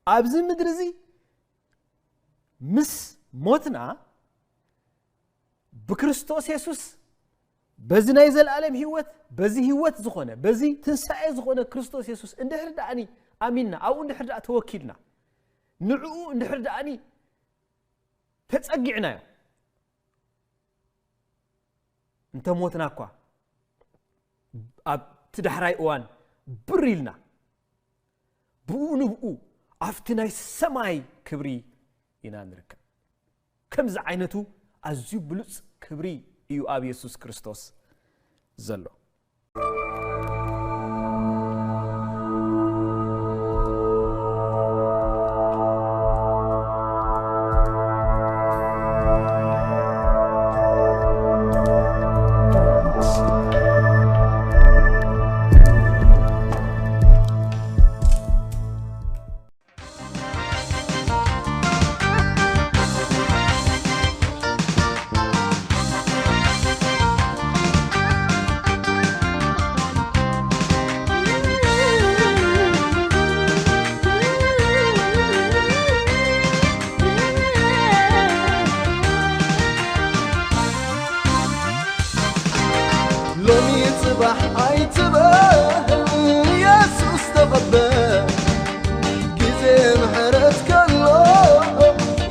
ኣብዚ ምድሪ እዚ ምስ ሞትና ብክርስቶስ የሱስ በዚ ናይ ዘለኣለም ህይወት፣ በዚ ህይወት ዝኾነ፣ በዚ ትንሳኤ ዝኾነ ክርስቶስ የሱስ እንድሕር ደኣኒ ኣሚንና፣ ኣብኡ እንድሕር ደኣ ተወኪልና፣ ንዕኡ እንድሕር ደኣኒ ተጸጊዕናዮ፣ እንተ ሞትና እኳ ኣብቲ ዳሕራይ እዋን ብር ኢልና ብኡ ንብኡ ኣብቲ ናይ ሰማይ ክብሪ ኢና ንርከብ። ከምዚ ዓይነቱ ኣዝዩ ብሉጽ ክብሪ እዩ ኣብ የሱስ ክርስቶስ ዘሎ። ሎሚ ጽባሕ ኣይትበል የሱስ ተቐበል ግዜ ምሕረት ከሎ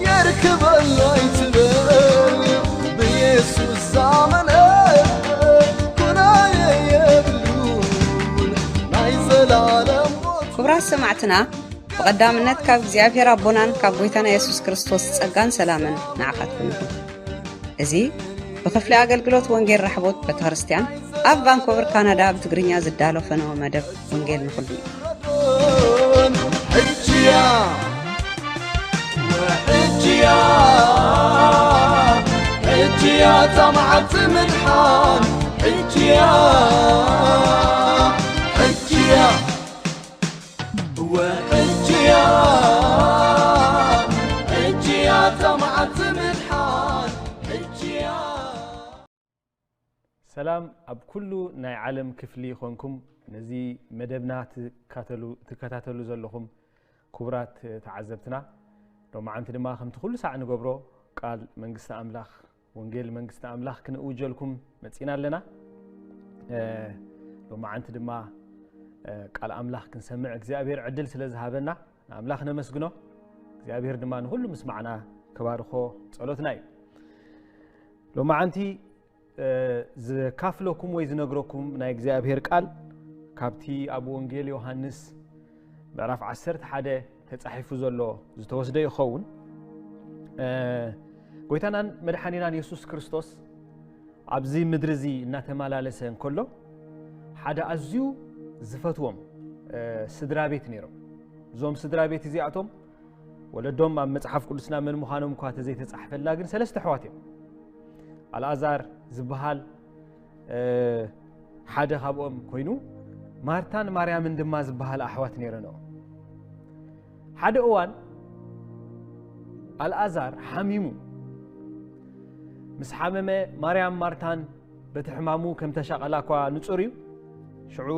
የርክበሎ ኣይትበል ብየሱስ ዛመነ ኩናየ የብሉን ናይ ዘላለም ሞት ክቡራት ሰማዕትና ብቐዳምነት ካብ እግዚኣብሔር ኣቦናን ካብ ጎይታና የሱስ ክርስቶስ ጸጋን ሰላምን ንዓኻትኩም ይኹን። እዚ ብክፍሊ ኣገልግሎት ወንጌል ራሕቦት ቤተክርስትያን ኣብ ቫንኮቨር ካናዳ ብትግርኛ ዝዳሎ ፈነወ መደብ ወንጌል ንኹሉ እዩ። ሕጅያ ሕጅያ ሕጅያ እታ መዓልቲ ምድሓን ሕጅያ ሕጅያ ሕጅያ ሕጅያ እታ መዓልቲ ምድሓን ሕጅያ ሰላም ኣብ ኩሉ ናይ ዓለም ክፍሊ ኾንኩም ነዚ መደብና ትከታተሉ ዘለኹም ክቡራት ተዓዘብትና፣ ሎማዓንቲ ድማ ከምቲ ኩሉ ሳዕ ንገብሮ ቃል መንግስቲ ኣምላኽ ወንጌል መንግስቲ ኣምላኽ ክንእውጀልኩም መጺና ኣለና። ሎማዓንቲ ድማ ቃል ኣምላኽ ክንሰምዕ እግዚኣብሔር ዕድል ስለ ዝሃበና ንኣምላኽ ነመስግኖ። እግዚኣብሔር ድማ ንኹሉ ምስማዕና ክባርኾ ጸሎትና እዩ። ሎማዓንቲ ዘካፍለኩም ወይ ዝነግረኩም ናይ እግዚኣብሔር ቃል ካብቲ ኣብ ወንጌል ዮሃንስ ምዕራፍ ዓሰርተ ሓደ ተጻሒፉ ዘሎ ዝተወስደ ይኸውን። ጎይታናን መድሓኒናን የሱስ ክርስቶስ ኣብዚ ምድሪ እዚ እናተመላለሰ እንከሎ ሓደ ኣዝዩ ዝፈትዎም ስድራ ቤት ነይሮም። እዞም ስድራ ቤት እዚኣቶም ወለዶም ኣብ መጽሓፍ ቅዱስና መን ምዃኖም እኳ ተዘይተጻሕፈልና ግን ሰለስተ ኣሕዋት እዮም። ኣልኣዛር ዝበሃል ሓደ ካብኦም ኮይኑ ማርታን ማርያምን ድማ ዝበሃል ኣሕዋት ነይረንኦ። ሓደ እዋን ኣልኣዛር ሓሚሙ ምስ ሓመመ ማርያም ማርታን በቲ ሕማሙ ከም ተሻቐላ እኳ ንጹር እዩ። ሽዑ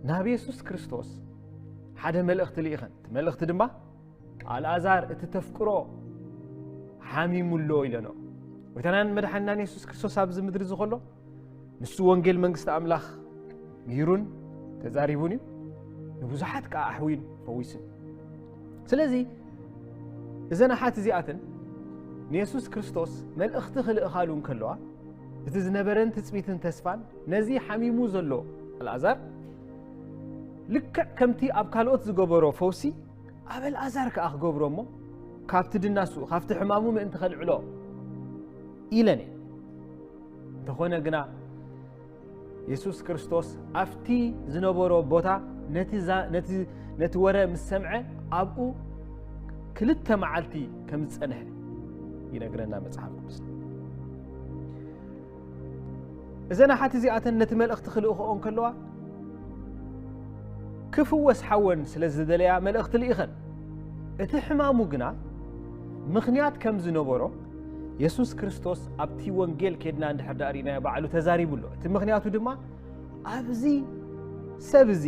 ናብ የሱስ ክርስቶስ ሓደ መልእኽቲ ልኢኸን። እቲ መልእኽቲ ድማ ኣልኣዛር እቲ ተፍቅሮ ሓሚሙ ኣሎ ኢለንኦ። ጎይታናን መድሓኒናን የሱስ ክርስቶስ ኣብዚ ምድሪ እዚ ከሎ ንሱ ወንጌል መንግስቲ ኣምላኽ ምሂሩን ተዛሪቡን እዩ። ንብዙሓት ከኣ ኣሕውዩን ፈዊሱን። ስለዚ እዘን ኣሓት እዚኣተን ንየሱስ ክርስቶስ መልእኽቲ ክልእኻሉ እንከለዋ እቲ ዝነበረን ትጽቢትን ተስፋን ነዚ ሓሚሙ ዘሎ ኣልኣዛር ልክዕ ከምቲ ኣብ ካልኦት ዝገበሮ ፈውሲ ኣብ ኣልኣዛር ከኣ ክገብሮ እሞ ካብቲ ድናሱ ካብቲ ሕማሙ ምእንቲ ከልዕሎ ኢለን እየን። እንተኾነ ግና የሱስ ክርስቶስ ኣብቲ ዝነበሮ ቦታ ነቲ ወረ ምስ ሰምዐ ኣብኡ ክልተ መዓልቲ ከም ዝጸንሐ ይነግረና መጽሓፍ ቅዱስ። እዘን ኣሓት እዚኣተን ነቲ መልእኽቲ ክልእኽኦ እንከለዋ ክፍወስ ሓወን ስለ ዝደለያ መልእኽቲ ልኢኸን። እቲ ሕማሙ ግና ምኽንያት ከም ዝነበሮ የሱስ ክርስቶስ ኣብቲ ወንጌል ኬድና እንድሕር ደኣ ርኢናዮ ባዕሉ ተዛሪቡ ኣሎ። እቲ ምኽንያቱ ድማ ኣብዚ ሰብ እዚ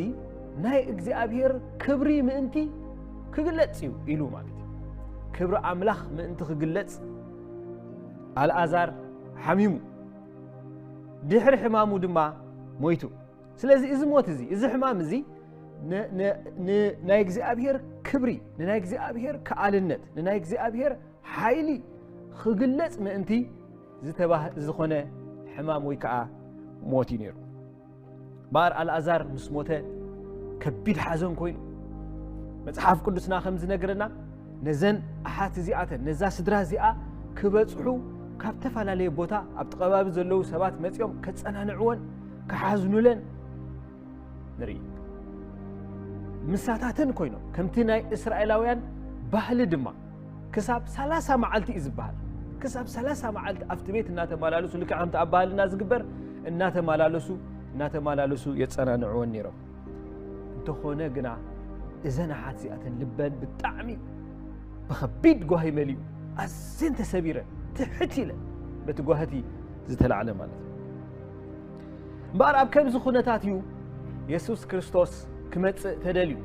ናይ እግዚኣብሔር ክብሪ ምእንቲ ክግለጽ እዩ ኢሉ ማለት እዩ። ክብሪ ኣምላኽ ምእንቲ ክግለጽ ኣልኣዛር ሓሚሙ፣ ድሕሪ ሕማሙ ድማ ሞይቱ። ስለዚ እዚ ሞት እዚ፣ እዚ ሕማም እዚ ን- ን- ን- ናይ እግዚኣብሔር ክብሪ፣ ንናይ እግዚኣብሔር ከኣልነት፣ ንናይ እግዚኣብሔር ሓይሊ ክግለጽ ምእንቲ ዝተባህ- ዝኾነ ሕማም ወይ ከዓ ሞት እዩ ነይሩ። እምበኣር ኣልኣዛር ምስ ሞተ ከቢድ ሓዘን ኮይኑ፣ መጽሓፍ ቅዱስና ከም ዝነግረና ነዘን ኣሓት እዚኣተን፣ ነዛ ስድራ እዚኣ ክበጽሑ ካብ ዝተፈላለየ ቦታ ኣብ ጥቐባቢ ዘለዉ ሰባት መጺኦም ከጸናንዕወን ክሓዝኑለን ንርኢ። ምሳታተን ኮይኖም ከምቲ ናይ እስራኤላውያን ባህሊ ድማ ክሳብ ሰላሳ መዓልቲ እዩ ዝበሃል። ክሳብ ሰላሳ መዓልቲ ኣብቲ ቤት እናተመላለሱ፣ ልክዕ ከምቲ ኣብ ባህልና ዝግበር፣ እናተመላለሱ እናተመላለሱ የጸናንዕወን ነይሮም። እንተኾነ ግና እዘን ኣሓት እዚኣተን ልበን ብጣዕሚ ብኸቢድ ጓሂ መሊኡ፣ ኣዝየን ተሰቢረን፣ ትሕት ኢለን፣ በቲ ጓህቲ ዝተላዕለ ማለት እዩ። እምበኣር ኣብ ከምዚ ኩነታት እዩ የሱስ ክርስቶስ ክመጽእ ተደልዩ።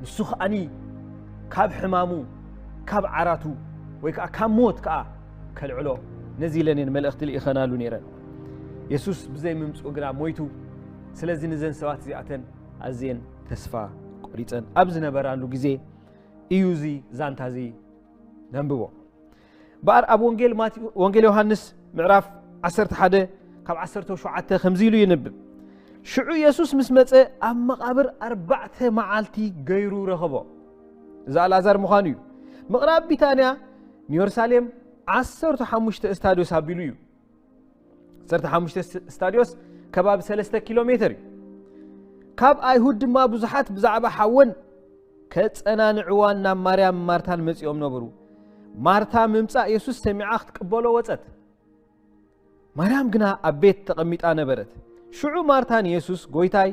ንሱ ከኣኒ ካብ ሕማሙ፣ ካብ ዓራቱ፣ ወይ ከዓ ካብ ሞት ከዓ ከልዕሎ ነዚ ኢለን እየን መልእኽቲ ልኢኸናሉ ነይረን። የሱስ ብዘይ ምምጽኡ ግና ሞይቱ። ስለዚ ንዘን ሰባት እዚኣተን ኣዝየን ተስፋ ቆሪጸን ኣብ ዝነበራሉ ግዜ እዩ እዚ ዛንታ እዚ ነንብቦ። እምበኣር ኣብ ወንጌል ማቴዎ-፣ ወንጌል ዮሃንስ ምዕራፍ ዓሰርተ ሓደ ካብ ዓሰርተ ሸውዓተ ከምዚ ኢሉ ይንብብ። ሽዑ የሱስ ምስ መጸ ኣብ መቓብር ኣርባዕተ መዓልቲ ገይሩ ረኸቦ። እዚ ኣልኣዛር ምዃኑ እዩ። ምቕራብ ቢታንያ ንየሩሳሌም ዓሰርተ ሓሙሽተ እስታድዮስ ኣቢሉ እዩ። ዓሰርተ ሓሙሽተ ስ-፣ ስታድዮስ ከባቢ ሰለስተ ኪሎ ሜትር እዩ። ካብ ኣይሁድ ድማ ብዙሓት ብዛዕባ ሓወን ከጸናንዕዋን ናብ ማርያም ማርታን መጺኦም ነበሩ። ማርታ ምምጻእ የሱስ ሰሚዓ ክትቅበሎ ወጸት። ማርያም ግና ኣብ ቤት ተቐሚጣ ነበረት። ሽዑ ማርታ ንየሱስ፣ "ጐይታይ፣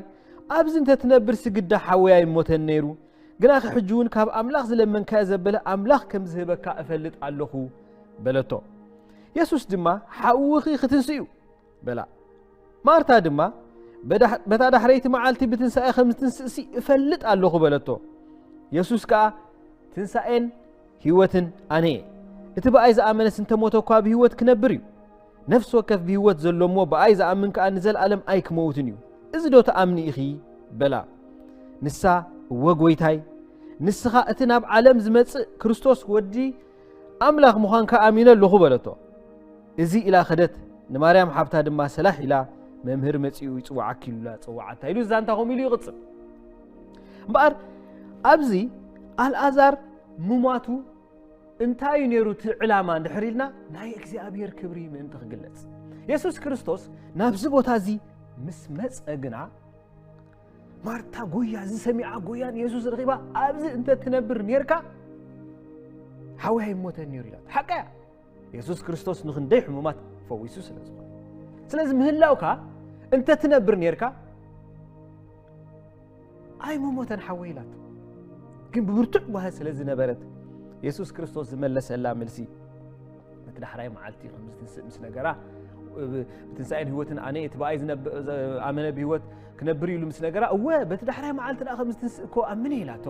ኣብዚ እንተ ትነብር ስግዳ ሓወይ ኣይሞተን ነይሩ። ግናኸ ሕጂ እውን ካብ ኣምላኽ ዝለመንካዮ ዘበለ ኣምላኽ ከም ዝህበካ እፈልጥ ኣለኹ" በለቶ። የሱስ ድማ፣ "ሓውኺ ክትንስእ እዩ" በላ። ማርታ ድማ፣ "በዳ-፣ በታ ዳሕረይቲ መዓልቲ ብትንሳኤ ከም ዝትንስእሲ እፈልጥ ኣለኹ" በለቶ። የሱስ ከኣ፣ "ትንሳኤን ህይወትን ኣነ እየ። እቲ ብኣይ ዝኣመነስ እንተ ሞተ እኳ ብህይወት ክነብር እዩ። ነፍሲ ወከፍ ብህይወት ዘሎ እሞ ብኣይ ዝኣምን ከኣ ንዘለኣለም ኣይክመውትን እዩ። እዚ ዶ ትኣምኒ ኢኺ?" በላ። ንሳ፣ "እወ ጐይታይ፣ ንስኻ እቲ ናብ ዓለም ዝመጽእ ክርስቶስ ወዲ ኣምላኽ ምዃንካ ኣሚነ ኣለኹ" በለቶ። እዚ ኢላ ኸደት፣ ንማርያም ሓብታ ድማ ሰላሕ ኢላ፣ "መምህር መጺኡ ይጽውዓኪ" ኢሉላ ጸውዓታ ኢሉ ዛንታ ከምኡ ኢሉ ይቕጽል። እምበኣር ኣብዚ ኣልኣዛር ምሟቱ እንታይ እዩ ነይሩ እቲ ዕላማ እንድሕር ኢልና፣ ናይ እግዚኣብሔር ክብሪ ምእንቲ ክግለጽ። የሱስ ክርስቶስ ናብዚ ቦታ እዚ ምስ መጸ ግና፣ ማርታ ጎያ፣ እዚ ሰሚዓ ጎያ ንየሱስ ረኺባ፣ "ኣብዚ እንተ ትነብር ኔርካ፣ ሓወይ ኣይሞተን ነይሩ" ኢላቶ። ሓቃ እያ። የሱስ ክርስቶስ ንኽንደይ ሕሙማት ፈዊሱ ስለ ዝኾነ። ስለዚ ምህላውካ እንተ ትነብር ኔርካ፣ "ኣይምሞተን ሓወይ" ኢላቶ። ግን ብብርቱዕ ጓሂ ስለ ዝነበረት፣ የሱስ ክርስቶስ ዝመለሰላ መልሲ፣ "በቲ ዳሕራይ መዓልቲ ከም ዝትንስእ" ምስ ነገራ፣ "ብትንሳኤን ህይወትን ኣነ፣ እቲ ብኣይ ዝነብ-፣ ዝኣመነ ብህይወት ክነብር" ኢሉ ምስ ነገራ፣ "እወ፣ በቲ ዳሕራይ መዓልቲ ደኣ ከም ዝትንስእ እኮ ኣምን እየ" ኢላቶ።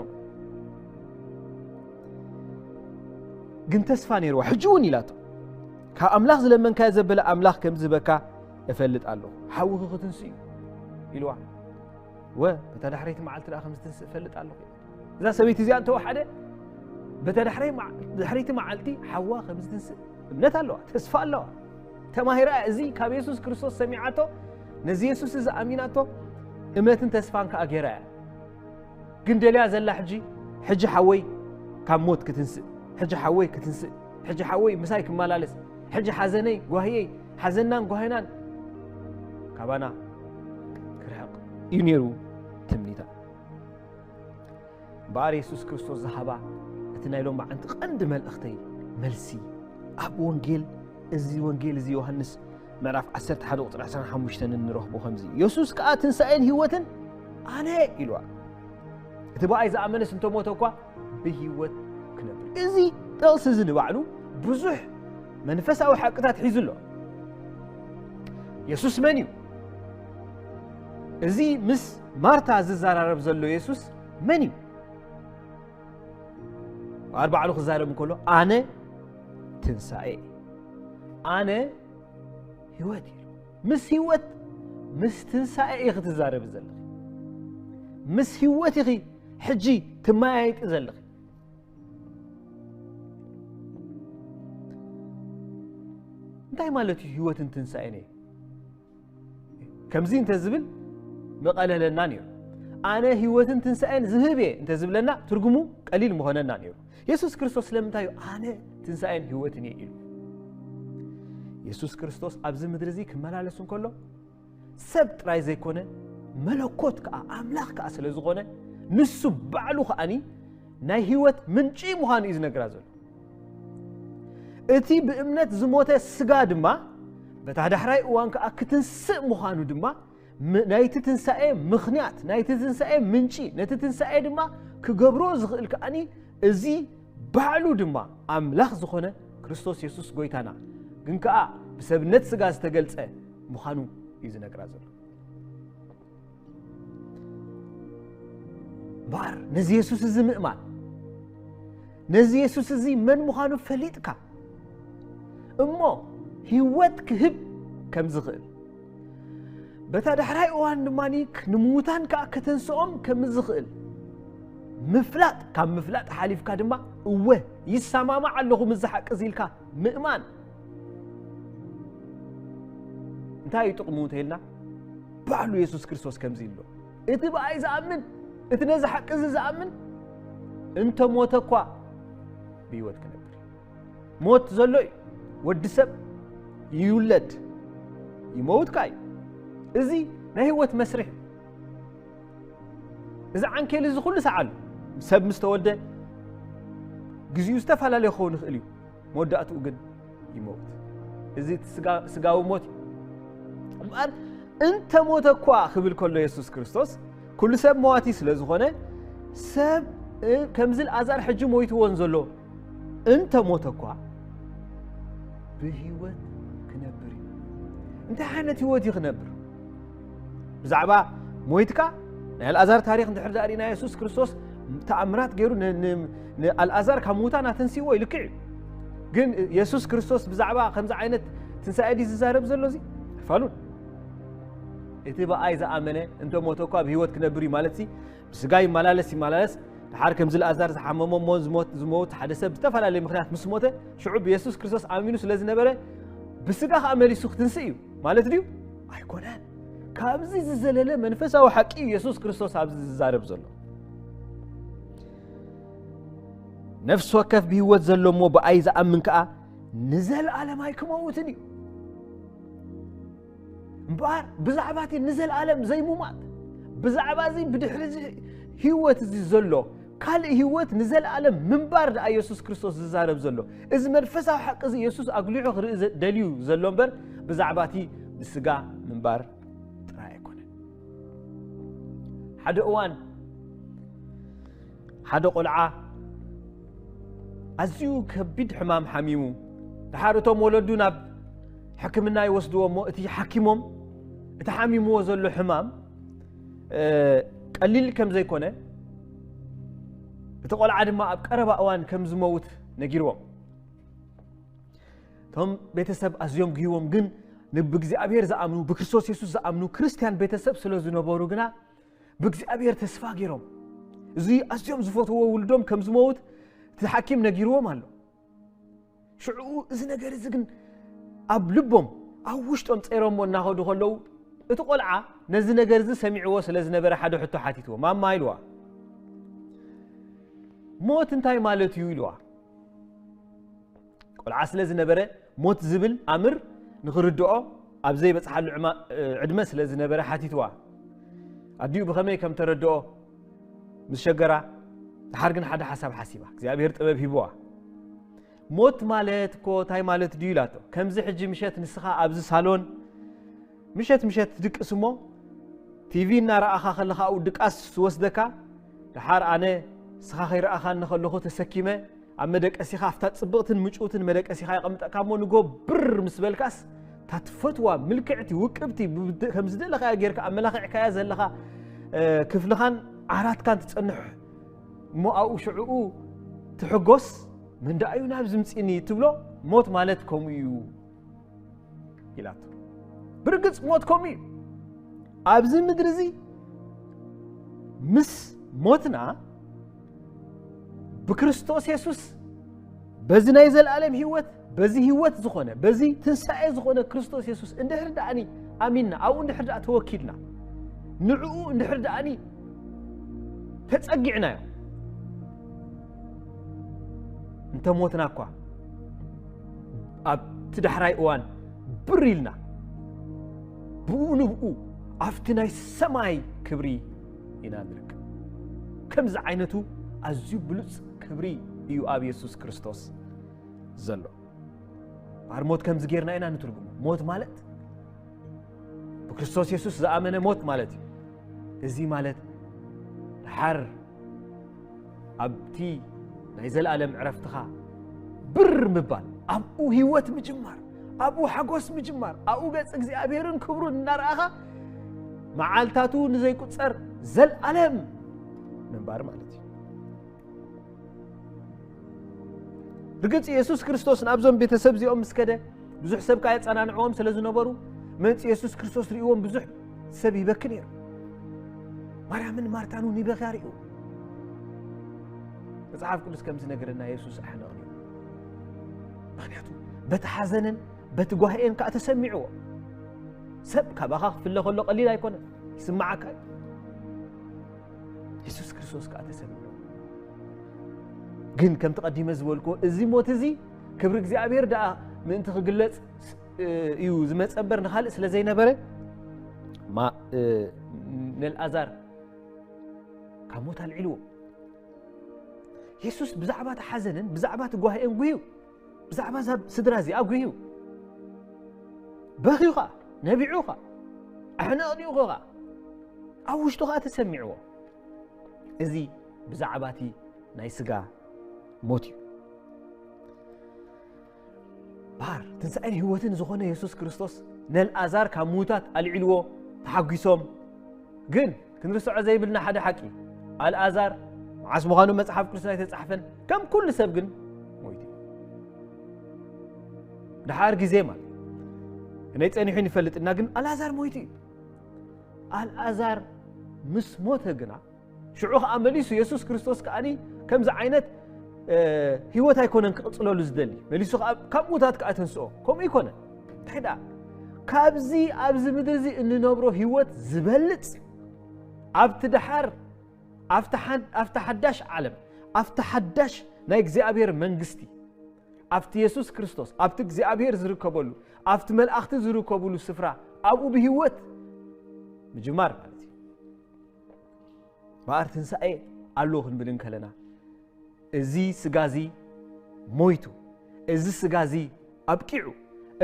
ግን ተስፋ ነይርዋ። "ሕጂ እውን" ኢላቶ፣ "ካብ ኣምላኽ ዝለመንካዮ ዘበለ ኣምላኽ ከም ዝህበካ እፈልጥ ኣለኹ። ሓውኺ ክትንስእ እዩ" ኢልዋ። "እወ፣ በታ ዳሕረይቲ መዓልቲ ደኣ ከም ዝትንስእ እፈልጥ ኣለኹ" ኢላቶ። እዛ ሰበይቲ እዚኣ እንተወሓደ፣ በታ ዳሕረይ መዓ-፣ ዳሕረይቲ መዓልቲ ሓዋ ከም ዝትንስእ እምነት ኣለዋ፣ ተስፋ ኣለዋ። ተማሂራ እያ፣ እዚ ካብ የሱስ ክርስቶስ ሰሚዓቶ፣ ነዚ የሱስ እዚ ኣሚናቶ፣ እምነትን ተስፋን ከኣ ገይራ እያ። ግን ደልያ ዘላ ሕጂ፣ ሕጂ ሓወይ ካብ ሞት ክትንስእ፣ ሕጂ ሓወይ ክትንስእ፣ ሕጂ ሓወይ ምሳይ ክመላለስ፣ ሕጂ ሓዘነይ፣ ጓህየይ፣ ሓዘናን ጓህናን ካባና ክርሕቕ እዩ ነይሩ ትምኒታ። እምበኣር የሱስ ክርስቶስ ዝሃባ እቲ ናይ ሎማዓንቲ ቀንዲ መልእኽተይ፣ መልሲ፣ ኣብ ወንጌል፣ እዚ ወንጌል እዚ ዮሃንስ ምዕራፍ ዓሰርተ ሓደ ቁጽሪ ዕስራን ሓሙሽተን እንረኽቦ ከምዚ፣ "የሱስ ከኣ ትንሳኤን ህይወትን ኣነ" ኢልዋ። "እቲ ብኣይ ዝኣመነስ እንተሞተ እኳ ብህይወት ክነብር." እዚ ጥቕሲ እዚ ንባዕሉ ብዙሕ መንፈሳዊ ሓቅታት ሒዙ ኣሎ። የሱስ መን እዩ? እዚ ምስ ማርታ ዝዘራረብ ዘሎ የሱስ መን እዩ? ባዕሉ ክዛረብ እንከሎ ኣነ ትንሳኤ፣ ኣነ ህይወት ኢሉ። ምስ ህይወት ምስ ትንሳኤ ኢኺ ትዛረቢ ዘለኺ። ምስ ህይወት ኢኺ ሕጂ ትመያየጢ ዘለኺ። እንታይ ማለት እዩ ህይወትን ትንሳኤን እየ? ከምዚ እንተ ዝብል መቐለለና ነይሩ። ኣነ ህይወትን ትንሳኤን ዝህብ እየ እንተ ዝብለና ትርጉሙ ቀሊል ምኾነና ነይሩ። የሱስ ክርስቶስ ስለምንታይ እዩ ኣነ ትንሳኤን ህይወትን እየ ኢሉ? የሱስ ክርስቶስ ኣብዚ ምድሪ እዚ ክመላለስ እንከሎ ሰብ ጥራይ ዘይኮነ መለኮት ከኣ ኣምላኽ ከኣ ስለ ዝኾነ ንሱ ባዕሉ ከኣኒ ናይ ህይወት ምንጪ ምዃኑ እዩ ዝነግራ ዘሎ። እቲ ብእምነት ዝሞተ ስጋ ድማ በታ ዳሕራይ እዋን ከኣ ክትንስእ ምዃኑ ድማ ም- ናይቲ ትንሳኤ ምኽንያት፣ ናይቲ ትንሳኤ ምንጪ፣ ነቲ ትንሳኤ ድማ ክገብሮ ዝኽእል ከኣኒ እዚ ባዕሉ ድማ ኣምላኽ ዝኾነ ክርስቶስ የሱስ ጎይታና ግን ከኣ ብሰብነት ስጋ ዝተገልጸ ምዃኑ እዩ ዝነግራ ዘሎ። እምበኣር ነዚ የሱስ እዚ ምእማን፣ ነዚ የሱስ እዚ መን ምዃኑ ፈሊጥካ እሞ ህይወት ክህብ ከም ዝኽእል፣ በታ ዳሕራይ እዋን ድማ ንምዉታን ከኣ ከተንስኦም ከም ዝኽእል ምፍላጥ፣ ካብ ምፍላጥ ሓሊፍካ ድማ እወ ይሰማማዕ ኣለኹ ምስዚ ሓቂ እዚ ኢልካ ምእማን። እንታይ እዩ ጥቕሙ እንተኢልና፣ ባዕሉ የሱስ ክርስቶስ ከምዚ ኢሉ ኣሎ፣ እቲ ብኣይ ዝኣምን፣ እቲ ነዚ ሓቂ እዚ ዝኣምን እንተ ሞተ እኳ ብህይወት ክነብር እዩ። ሞት ዘሎ እዩ። ወዲ ሰብ ይውለድ፣ ይመውት ከኣ እዩ። እዚ ናይ ህይወት መስርሕ እዩ። እዚ ዓንኬል እዚ ኩሉ ሰዓሉ ሰብ ምስ ተወልደ ግዜኡ ዝተፈላለየ ክኸውን ይኽእል እዩ። መወዳእትኡ ግን ይመውት። እዚ እቲ ስጋ- ስጋዊ ሞት እዩ። እምበኣር እንተ ሞተ እኳ ክብል ከሎ የሱስ ክርስቶስ ኩሉ ሰብ መዋቲ ስለ ዝኾነ ሰብ እ- ከምዚ ኣልኣዛር ሕጂ ሞይትዎ እንዘሎ እንተ ሞተ እኳ ብህይወት ክነብር እዩ። እንታይ ዓይነት ህይወት እዩ ክነብር? ብዛዕባ ሞይትካ ናይ ኣልኣዛር ታሪኽ እንድሕር ዳኣ ርኢና የሱስ ክርስቶስ ተኣምራት ገይሩ ን- ን- ንኣልኣዛር ካብ ምዉታን ኣተንሲእዎ እዩ፣ ልክዕ እዩ። ግን የሱስ ክርስቶስ ብዛዕባ ከምዚ ዓይነት ትንሳኤ ድዩ ዝዛረብ ዘሎ? እዚ ፋሉን እቲ ብኣይ ዝኣመነ እንተ ሞተ እኳ ብህይወት ክነብር እዩ ማለት ሲ ብስጋ ይመላለስ ይመላለስ። ድሓር ከምዚ ኣልኣዛር ዝሓመሞ እሞ ዝሞት ዝመውት ሓደ ሰብ ብዝተፈላለየ ምኽንያት ምስ ሞተ ሽዑ ብየሱስ ክርስቶስ ኣሚኑ ስለ ዝነበረ ብስጋ ከኣ መሊሱ ክትንስእ እዩ ማለት ድዩ? ኣይኮነን። ካብዚ ዝዘለለ መንፈሳዊ ሓቂ እዩ የሱስ ክርስቶስ ኣብዚ ዝዛረብ ዘሎ። ነፍሲ ወከፍ ብህይወት ዘሎ እሞ ብኣይ ዝኣምን ከኣ ንዘለኣለም ኣይክመውትን እዩ። እምበኣር ብዛዕባ እቲ ንዘለኣለም ዘይሙማት፣ ብዛዕባ እዚ ብድሕሪ እዚ ህይወት እዚ ዘሎ ካልእ ህይወት ንዘለኣለም ምንባር ደኣ የሱስ ክርስቶስ ዝዛረብ ዘሎ። እዚ መንፈሳዊ ሓቂ እዚ የሱስ ኣጉሊሑ ክርኢ ዘ- ደልዩ ዘሎ እምበር ብዛዕባ እቲ ብስጋ ምንባር ጥራይ ኣይኮነን። ሓደ እዋን ሓደ ቆልዓ ኣዝዩ ከቢድ ሕማም ሓሚሙ። ድሓር እቶም ወለዱ ናብ ሕክምና ይወስድዎ እሞ እቲ ሓኪሞም እቲ ሓሚምዎ ዘሎ ሕማም እ፣ ቀሊል ከም ዘይኮነ እቲ ቆልዓ ድማ ኣብ ቀረባ እዋን ከም ዝመውት ነጊርዎም። እቶም ቤተሰብ ኣዝዮም ግህዎም ግን ንብእግዚኣብሔር ዝኣምኑ ብክርስቶስ የሱስ ዝኣምኑ ክርስትያን ቤተሰብ ስለ ዝነበሩ ግና ብእግዚኣብሔር ተስፋ ገይሮም እዚ ኣዝዮም ዝፈትዎ ውልዶም ከም ዝመውት እቲ ሓኪም ነጊርዎም ኣሎ። ሽዑ እዚ ነገር እዚ ግን ኣብ ልቦም ኣብ ውሽጦም ጸይሮሞ እናኸዱ ከለዉ እቲ ቆልዓ ነዚ ነገር እዚ ሰሚዕዎ ስለ ዝነበረ ሓደ ሕቶ ሓቲትዎ። ማማ ኢልዋ፣ ሞት እንታይ ማለት እዩ ኢልዋ። ቆልዓ ስለ ዝነበረ ሞት ዝብል ኣምር ንኽርድኦ ኣብ ዘይበጽሓሉ ዕማ- ዕድመ ስለ ዝነበረ ሓቲትዋ። ኣዲኡ ብኸመይ ከም ተረድኦ ምስ ሸገራ፣ ድሓር ግን ሓደ ሓሳብ ሓሲባ፣ እግዚኣብሔር ጥበብ ሂብዋ። ሞት ማለት እኮ እንታይ ማለት ድዩ ኢላቶ። ከምዚ ሕጂ ምሸት ንስኻ ኣብዚ ሳሎን ምሸት ምሸት ትድቅስ እሞ ቲቪ እናረኣኻ ከለኻ ኣብኡ ድቃስ ዝወስደካ፣ ድሓር ኣነ ንስኻ ከይረኣኻኒ ከለኹ ተሰኪመ ኣብ መደቀሲኻ ኣብታ ጽብቕትን ምጭውትን መደቀሲኻ የቐምጠካ እሞ ንጎ ብር ምስ በልካስ እታ ትፈትዋ ምልክዕቲ ውቅብቲ ብድ- ከም ዝደለኻያ ጌርካ ኣመላኺዕካያ ዘለኻ እ፣ ክፍልኻን ዓራትካን ትጸንሕ እሞ ኣብኡ ሽዕኡ ትሕጎስ፣ መን ደኣ እዩ ናብዚ ምጺኒ ትብሎ? ሞት ማለት ከምኡ እዩ ኢላቶ። ብርግጽ ሞት ከምኡ እዩ። ኣብዚ ምድሪ እዚ ምስ ሞትና ብክርስቶስ የሱስ በዚ ናይ ዘለኣለም ህይወት፣ በዚ ህይወት ዝኾነ፣ በዚ ትንሳኤ ዝኾነ ክርስቶስ የሱስ እንድሕር ደኣኒ ኣሚንና፣ ኣብኡ እንድሕር ደኣ ተወኪልና፣ ንዕኡ እንድሕር ደኣኒ ተጸጊዕናዮ፣ እንተ ሞትና እኳ ኣብቲ ዳሕራይ እዋን ብር ኢልና ብኡ ንብኡ ኣብቲ ናይ ሰማይ ክብሪ ኢና ንርከብ። ከምዚ ዓይነቱ ኣዝዩ ብሉጽ ክብሪ እዩ ኣብ የሱስ ክርስቶስ ዘሎ። እምበኣር ሞት ከምዚ ጌርና ኢና ንትርጉሞ። ሞት ማለት ብክርስቶስ የሱስ ዝኣመነ ሞት ማለት እዩ። እዚ ማለት ድሓር ኣብቲ ናይ ዘለኣለም ዕረፍትኻ ብር ምባል፣ ኣብኡ ህይወት ምጅማር፣ ኣብኡ ሓጎስ ምጅማር፣ ኣብኡ ገጽ እግዚኣብሔርን ክብሩን እናረኣኻ መዓልታቱ ንዘይቁጸር ዘለኣለም ምንባር ማለት እዩ። ርግጽ የሱስ ክርስቶስ ናብዞም ቤተሰብ እዚኦም ምስ ከደ ብዙሕ ሰብ ከኣ የጸናንዕዎም ስለ ዝነበሩ መጽ የሱስ ክርስቶስ ርእይዎም ብዙሕ ሰብ ይበኪ ነይሩ። ማርያምን ማርታን እውን ይበኽያ ርእዩ። መጽሓፍ ቅዱስ ከም ዝነገረና የሱስ ኣሕነቕንዩ። ምኽንያቱ በቲ ሓዘንን በቲ ጓህኤን ከኣ ተሰሚዕዎ። ሰብ ካባኻ ክፍለ ከሎ ቀሊል ኣይኮነን፣ ይስምዓካ እዩ። የሱስ ክርስቶስ ከኣ ተሰሚዑ። ግን ከምቲ ቀዲመ ዝበልክዎ እዚ ሞት እዚ ክብሪ እግዚኣብሔር ደኣ ምእንቲ ክግለጽ እዩ ዝመጸ እምበር ንኻልእ ስለ ዘይነበረ ማ- እ፣ ነልኣዛር ካብ ሞት ኣልዒልዎ። የሱስ ብዛዕባ እቲ ሓዘንን ብዛዕባ እቲ ጓህኤን ጉህዩ፣ ብዛዕባ እዛ ስድራ እዚኣ ጉህዩ። በኺዩ ኸኣ፣ ነቢዑ ኸኣ፣ ኣሕነቕኒኡ ኸኣ፣ ኣብ ውሽጡ ኸኣ ተሰሚዕዎ። እዚ ብዛዕባ እቲ ናይ ስጋ ሞት እዩ። ባር ትንሳኤን ህይወትን ዝኾነ የሱስ ክርስቶስ ነልኣዛር ካብ ምዉታት ኣልዒልዎ ተሓጒሶም። ግን ክንርስዖ ዘይብልና ሓደ ሓቂ፣ ኣልኣዛር መዓስ ምዃኑ መጽሓፍ ቅዱስና ኣይተጻሕፈን፣ ከም ኩሉ ሰብ ግን ሞይቱ እዩ። ድሓር ግዜ ማለት ክንደይ ጸኒሑ ንፈልጥ ኢና፣ ግን ኣልኣዛር ሞይቱ እዩ። ኣልኣዛር ምስ ሞተ ግና ሽዑ ኸዓ መሊሱ የሱስ ክርስቶስ ከዓኒ ከምዚ ዓይነት ህይወት ኣይኮነን ክቕጽለሉ ዝደሊ። መሊሱ ኸዓ ካብ ሙታት ከኣ ተንስኦ። ከምኡ ኣይኮነን። እንታይ ደኣ? ካብዚ ኣብዚ ምድሪ እዚ እንነብሮ ህይወት ዝበልጽ ኣብቲ ደሓር ኣብቲ ሓን- ኣብቲ ሓዳሽ ዓለም ኣብቲ ሓዳሽ ናይ እግዚኣብሔር መንግስቲ ኣብቲ የሱስ ክርስቶስ ኣብቲ እግዚኣብሔር ዝርከበሉ ኣብቲ መላእኽቲ ዝርከብሉ ስፍራ ኣብኡ ብህይወት ምጅማር ማለት እዩ። እምበኣር ትንሳኤ ኣሎ ክንብል እንከለና፣ እዚ ስጋ እዚ ሞይቱ፣ እዚ ስጋ እዚ ኣብቂዑ፣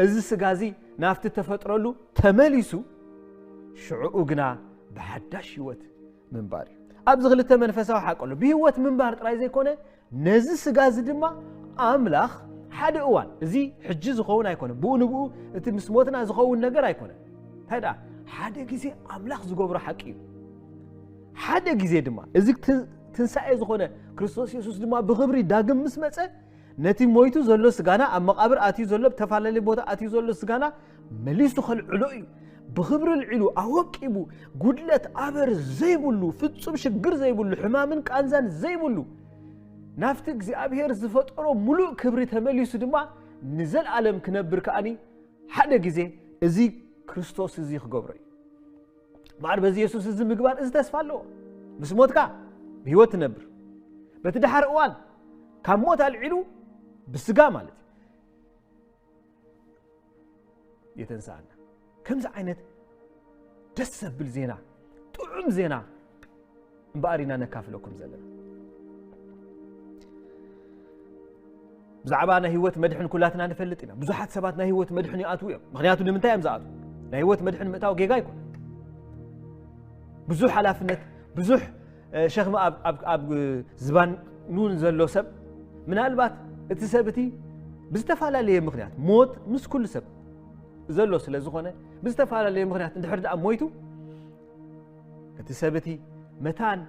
እዚ ስጋ እዚ ናብቲ ተፈጥረሉ ተመሊሱ፣ ሽዕኡ ግና ብሓዳሽ ህይወት ምንባር እዩ። ኣብዚ ክልተ መንፈሳዊ ሓቂ ኣሎ። ብህይወት ምንባር ጥራይ ዘይኮነ፣ ነዚ ስጋ እዚ ድማ ኣምላኽ ሓደ እዋን፣ እዚ ሕጂ ዝኸውን ኣይኮነን፣ ብኡ ንብኡ እቲ ምስ ሞትና ዝኸውን ነገር ኣይኮነን። እንታይ ደኣ? ሓደ ግዜ ኣምላኽ ዝገብሮ ሓቂ እዩ። ሓደ ግዜ ድማ እዚ ት- ትንሳኤ ዝኾነ ክርስቶስ የሱስ ድማ ብኽብሪ ዳግም ምስ መጸ፣ ነቲ ሞይቱ ዘሎ ስጋና፣ ኣብ መቓብር ኣትዩ ዘሎ፣ ብተፈላለየ ቦታ ኣትዩ ዘሎ ስጋና መሊሱ ከልዕሎ እዩ። ብኽብሪ ልዒሉ ኣወቂቡ፣ ጉድለት ኣበር ዘይብሉ፣ ፍጹም ሽግር ዘይብሉ፣ ሕማምን ቃንዛን ዘይብሉ፣ ናብቲ እግዚኣብሔር ዝፈጠሮ ሙሉእ ክብሪ ተመሊሱ ድማ ንዘለኣለም ክነብር ከኣኒ ሓደ ግዜ እዚ ክርስቶስ እዚ ክገብሮ እዩ። እምበኣር በዚ የሱስ እዚ ምግባር እዚ ተስፋ ኣለዎ። ምስ ሞትካ ብህይወት ትነብር። በቲ ደሓር እዋን ካብ ሞት ኣልዒሉ ብስጋ ማለት እዩ የተንስኣና። ከምዚ ዓይነት ደስ ዘብል ዜና፣ ጥዑም ዜና እምበኣር ኢና ነካፍለኩም ዘለና። ብዛዕባ ናይ ህይወት መድሕን ኩላትና ንፈልጥ ኢና። ብዙሓት ሰባት ናይ ህይወት መድሕን ይኣትዉ እዮም። ምኽንያቱ ንምንታይ እዮም ዝኣትዉ? ናይ ህይወት መድሕን ምእታው ጌጋ ኣይኮነን። ብዙሕ ሓላፍነት፣ ብዙሕ እ፣ ሸኽሚ ኣብ- ኣብ- ኣብ ዝባኑ ንዘሎ ሰብ፣ ምናልባት እቲ ሰብ እቲ ብዝተፈላለየ ምኽንያት፣ ሞት ምስ ኩሉ ሰብ ዘሎ ስለ ዝኾነ፣ ብዝተፈላለየ ምኽንያት እንድሕር ደኣ ሞይቱ፣ እቲ ሰብ እቲ መታን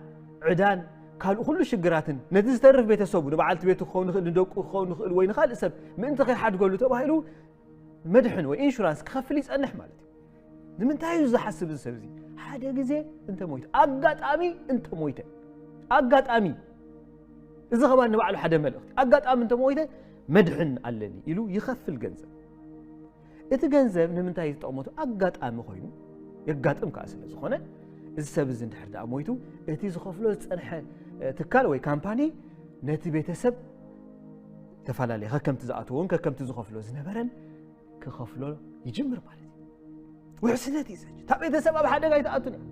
ዕዳን ካልእ ኩሉ ሽግራትን ነቲ ዝተርፍ ቤተሰቡ ንበዓልቲ ቤቱ ክኸውን ይኽእል፣ ንደቁ ክኸውን ይኽእል፣ ወይ ንኻልእ ሰብ ምእንቲ ከይሓድገሉ ተባሂሉ መድሕን ወይ ኢንሹራንስ ክኸፍል ይጸንሕ ማለት እዩ። ንምንታይ እዩ ዝሓስብ እዚ ሰብ እዚ? ሓደ ግዜ እንተ ሞይተ፣ ኣጋጣሚ እንተ ሞይተ፣ ኣጋጣሚ፣ እዚ ኸማን ንባዕሉ ሓደ መልእኽቲ፣ ኣጋጣሚ እንተ ሞይተ መድሕን ኣለኒ ኢሉ ይኸፍል ገንዘብ። እቲ ገንዘብ ንምንታይ ዝጠቕመቱ ኣጋጣሚ ኮይኑ የጋጥም ከኣ ስለ ዝኾነ፣ እዚ ሰብ እዚ እንድሕር ደኣ ሞይቱ፣ እቲ ዝኸፍሎ ዝጸንሐ ትካል ወይ ካምፓኒ ነቲ ቤተሰብ ተፈላለየ ከከምቲ ዝኣተዎን ከከምቲ ዝኸፍሎ ዝነበረን ክኸፍሎ ይጅምር ማለት እዩ። ውሕስነት እዩ ዘ-፣ እታ ቤተሰብ ኣብ ሓደጋ ኣይትኣቱን እያ።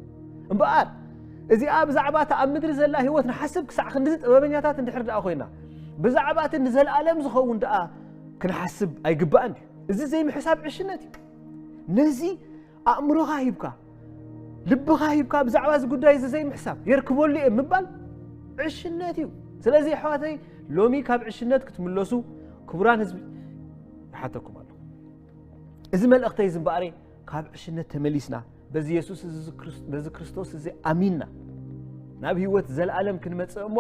እምበኣር እዚኣ ብዛዕባ እታ ኣብ ምድሪ ዘላ ህይወት ንሓስብ ክሳዕ ክንድዚ ጥበበኛታት እንድሕር ደኣ ኮይና፣ ብዛዕባ እቲ ንዘለኣለም ዝኸውን ደኣ ክንሓስብ ኣይግባእን ድዩ? እዚ ዘይምሕሳብ ዕሽነት እዩ። ነዚ ኣእምሮኻ ሂብካ፣ ልብኻ ሂብካ ብዛዕባ እዚ ጉዳይ እዚ ዘይምሕሳብ፣ የርክበሉ እየ ምባል ዕሽነት እዩ። ስለዚ ኣሕዋተይ፣ ሎሚ ካብ ዕሽነት ክትምለሱ ክቡራን ህዝቢ ይሓተኩም ኣለኹ። እዚ መልእኽተይ እዚ እምበኣር ካብ ዕሽነት ተመሊስና በዚ የሱስ እዚ ክርስ-፣ በዚ ክርስቶስ እዚ ኣሚንና ናብ ህይወት ዘለኣለም ክንመጽእ እሞ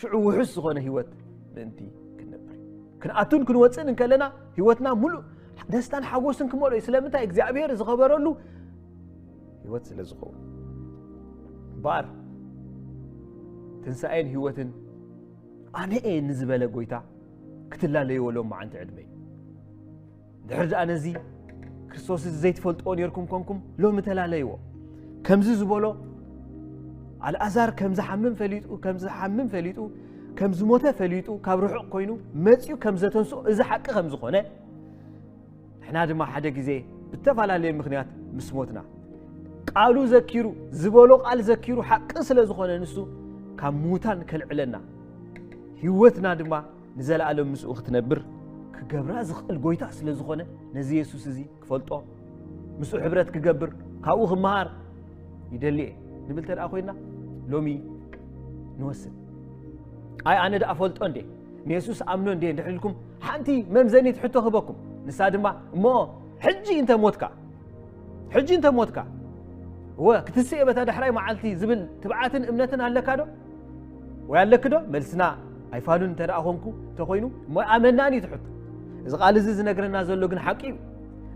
ሽዑ ውሑስ ዝኾነ ህይወት ምእንቲ ክንነብር እዩ። ክንኣቱን ክንወፅእን እንከለና ህይወትና ሙሉእ ደስታን ሓጎስን ክመልኦ እዩ። ስለምንታይ? እግዚኣብሔር ዝኸበረሉ ህይወት ስለ ዝኸውን። እምበኣር ትንሳኤን ህይወትን ኣነ እየ ንዝበለ ጎይታ ክትላለይዎ ሎም መዓንቲ ዕድመ እዩ። ድሕሪ ደኣ ነዚ ክርስቶስ እዚ ዘይትፈልጥዎ ነርኩም ኮንኩም ሎሚ ተላለይዎ። ከምዚ ዝበሎ ኣልኣዛር ከም ዝሓምም ፈሊጡ፣ ከም ዝሓምም ፈሊጡ፣ ከም ዝሞተ ፈሊጡ፣ ካብ ርሑቕ ኮይኑ መጺኡ ከም ዘተንስኦ እዚ ሓቂ ከም ዝኾነ፣ ንሕና ድማ ሓደ ግዜ ብተፈላለየ ምኽንያት ምስ ሞትና፣ ቃሉ ዘኪሩ፣ ዝበሎ ቃል ዘኪሩ ሓቂ ስለ ዝኾነ ንሱ ካብ ምዉታን ከልዕለና፣ ህይወትና ድማ ንዘለኣለም ምስኡ ክትነብር ክገብራ ዝኽእል ጎይታ ስለ ዝኾነ፣ ነዚ የሱስ እዚ ክፈልጦ፣ ምስኡ ሕብረት ክገብር፣ ካብኡ ክመሃር ይደሊ እየ ንብል እንተ ደኣ ኮይንና፣ ሎሚ ንወስን። ኣይ ኣነ ደኣ ፈልጦ እንዴ፣ ንየሱስ ኣምኖ እንዴ እንድሕር ኢልኩም፣ ሓንቲ መምዘኒት ሕቶ ክህበኩም። ንሳ ድማ፣ እሞ ሕጂ እንተ ሞትካ፣ ሕጂ እንተ ሞትካ፣ እወ፣ ክትስእ እየ በታ ዳሕራይ መዓልቲ ዝብል ትብዓትን እምነትን ኣለካ ዶ? ወይ ኣለኪ ዶ? መልስና ኣይፋሉን እንተ ደኣ ኾንኩ፣ እንተኾይኑ፣ እሞ ኣመናን እዩ ትሕቶ። እዚ ቃል እዚ ዝነግረና ዘሎ ግን ሓቂ እዩ።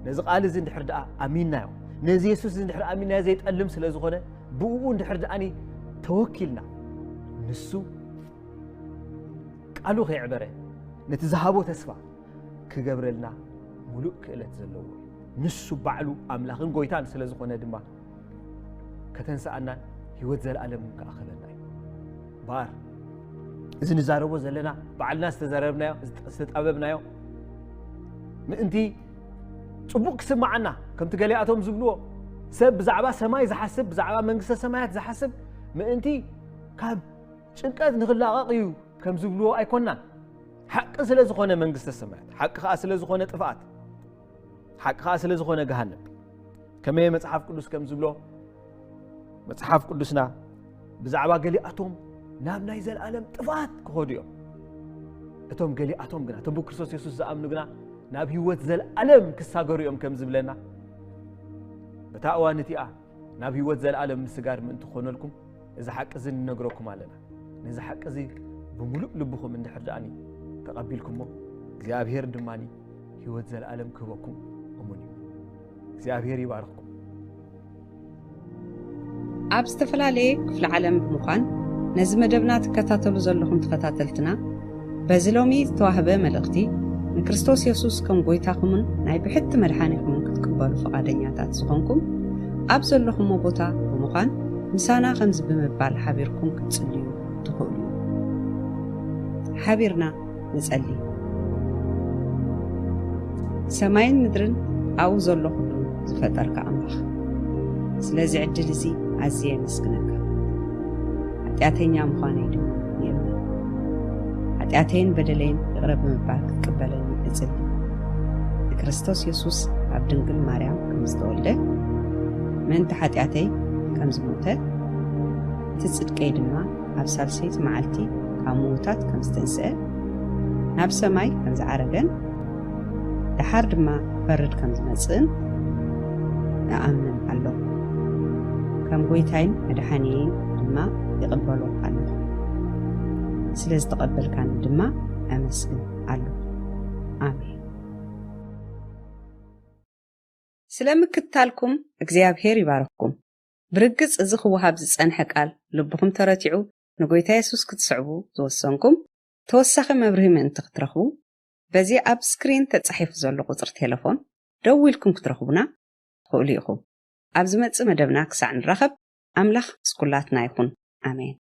ነዚ ቃል እዚ እንድሕር ደኣ ኣሚንናዮ፣ ነዚ የሱስ እዚ እንድሕር ኣሚንናዮ ዘይጠልም ስለ ዝኾነ፣ ብእኡ እንድሕር ደኣኒ ተወኪልና፣ ንሱ ቃሉ ከየዕበረ፣ ነቲ ዝሃቦ ተስፋ ክገብረልና ምሉእ ክእለት ዘለዎ እዩ። ንሱ ባዕሉ ኣምላኽን ጎይታን ስለ ዝኾነ ድማ፣ ከተንስኣናን ህይወት ዘለኣለምን ክኣኸበና እዩ። እምበኣር፣ እዚ ንዛረቦ ዘለና፣ ባዕልና ዝተዛረብናዮ፣ ዝተጣበብናዮ፣ ምእንቲ ጽቡቕ ክስምዓና፣ ከምቲ ገሊኣቶም ዝብልዎ፣ ሰብ ብዛዕባ ሰማይ ዝሓስብ፣ ብዛዕባ መንግስተ ሰማያት ዝሓስብ፣ ምእንቲ ካብ ጭንቀት ንኽላቐቕ እዩ ከም ዝብልዎ ኣይኮናን። ሓቂ ስለ ዝኾነ መንግስተ ሰማያት፣ ሓቂ ኸኣ ስለ ዝኾነ ጥፍኣት፣ ሓቂ ኸኣ ስለ ዝኾነ ገሃነም። ከመይ መጽሓፍ ቅዱስ ከም ዝብሎ፣ መጽሓፍ ቅዱስና ብዛዕባ ገሊኣቶም ናብ ናይ ዘለኣለም ጥፍኣት ክኸዱ እዮም፣ እቶም ገሊኣቶም ግና፣ እቶም ብክርስቶስ የሱስ ዝኣምኑ ግና ናብ ህይወት ዘለኣለም ክሳገሩ እዮም ከም ዝብለና፣ በታ እዋን እቲኣ ናብ ህይወት ዘለኣለም ምስጋር ምእንቲ ክኾነልኩም፣ እዚ ሓቂ እዚ ንነግረኩም ኣለና። ነዚ ሓቂ እዚ ብምሉእ ልብኹም እንድሕር ደኣኒ ተቐቢልኩሞ፣ እግዚኣብሔር ድማኒ ህይወት ዘለኣለም ክህበኩም እሙን እዩ። እግዚኣብሔር ይባርኽኩም። ኣብ ዝተፈላለየ ክፍለ ዓለም ብምዃን ነዚ መደብና ትከታተሉ ዘለኹም ተኸታተልትና፣ በዚ ሎሚ ዝተዋህበ መልእኽቲ፣ ንክርስቶስ የሱስ ከም ጎይታኹምን ናይ ብሕቲ መድሓኒኹምን ክትቅበሉ ፍቓደኛታት ዝኾንኩም፣ ኣብ ዘለኹሞ ቦታ ብምዃን ምሳና ከምዚ ብምባል ሓቢርኩም ክትጽልዩ ትኽእሉ። ሓቢርና ንጸሊ። ሰማይን ምድርን ኣብኡ ዘሎ ኩሉ ዝፈጠርካ ኣምላኽ፣ ስለዚ ዕድል እዚ ኣዝየ የመስግነካ። ሓጢኣተኛ ምዃነይ ድማ የእምን። ሓጢኣተይን በደለይን ይቕረ ብምባል ክትቅበለኒ እጽሊ። ንክርስቶስ የሱስ ኣብ ድንግል ማርያም ከም ዝተወልደ፣ ምእንቲ ሓጢኣተይ ከም ዝሞተ፣ እቲ ጽድቀይ ድማ ኣብ ሳልሰይቲ መዓልቲ ካብ ምዉታት ከም ዝተንስአ፣ ናብ ሰማይ ከም ዝዓረገን፣ ደሓር ድማ ክፈርድ ከም ዝመጽእን እኣምን ኣለኹ። ከም ጎይታይን መድሓኒየይን ድማ ድማ ይቕበሎ ኣለኹ። ስለ ዝተቐበልካኒ ድማ ኣመስግን ኣለኹ። ኣሜን። ስለ ምክትታልኩም እግዚኣብሔር ይባርኽኩም። ብርግጽ እዚ ክወሃብ ዝጸንሐ ቃል ልብኹም ተረቲዑ ንጎይታ የሱስ ክትስዕቡ ዝወሰንኩም፣ ተወሳኺ መብርሂ ምእንቲ ክትረኽቡ፣ በዚ ኣብ ስክሪን ተጻሒፉ ዘሎ ቁጽሪ ቴሌፎን ደዊልኩም ክትረኽቡና ትኽእሉ ኢኹም። ኣብ ዝመጽእ መደብና ክሳዕ ንራኸብ፣ ኣምላኽ ምስ ኩላትና ይኹን። ኣሜን።